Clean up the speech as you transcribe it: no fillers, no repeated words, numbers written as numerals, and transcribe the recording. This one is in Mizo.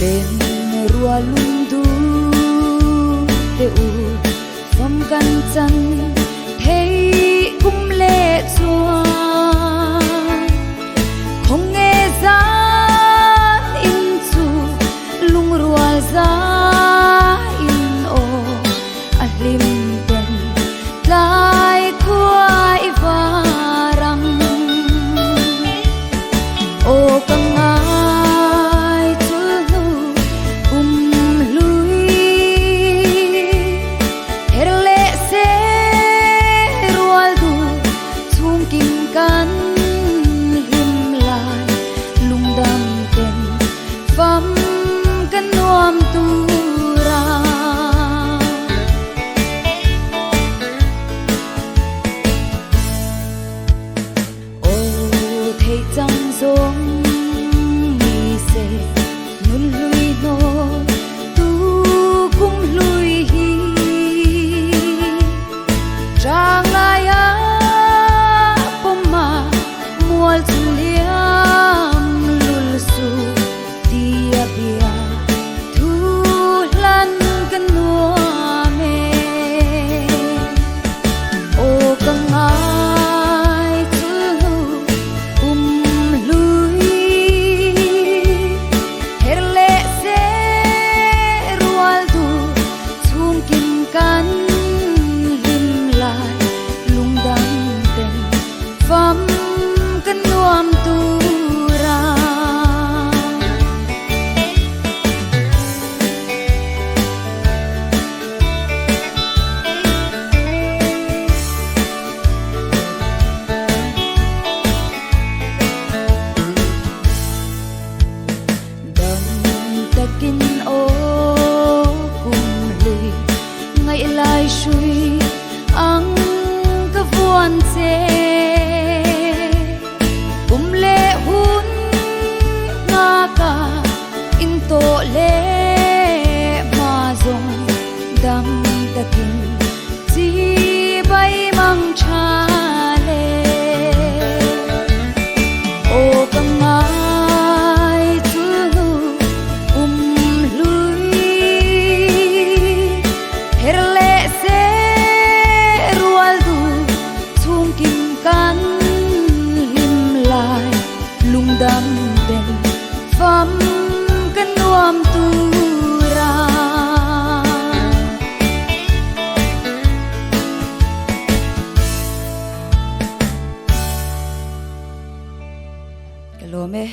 Len rua lungdu te u fam kan chan thei kum leh chuan Khawng nge zan in chu lungrual za in aw a hlim ten tlai khua i var ang. Aw ka ngai chul hnu kum hlui her leh se rual duh chhungkim kan hlim lai lungdam ten fam ka nuam tur a. Aw thei chang zawng ni se nun hlui hnawl tu kum hlui hi Chang laia pawma mual chu liam lul su tia bia thu hlan ka nuam e. Aw ka ngai chulhnu kum hlui her leh se rual duh chhungkim kan hlim lai lungdang ten fam ka nuam tur a. Dam takin aw kum hlui ngaih lai hrui ang ka vuan che. Kum leh hun nghaka in tawh leh hma zawng dam takin chi bai mang tha le. Aw ka ngai chulhnu kum hlui her leh se rual duh chhungkim kan hlim lai lungdam ten fam ka nuam tur a. Ka lawm e.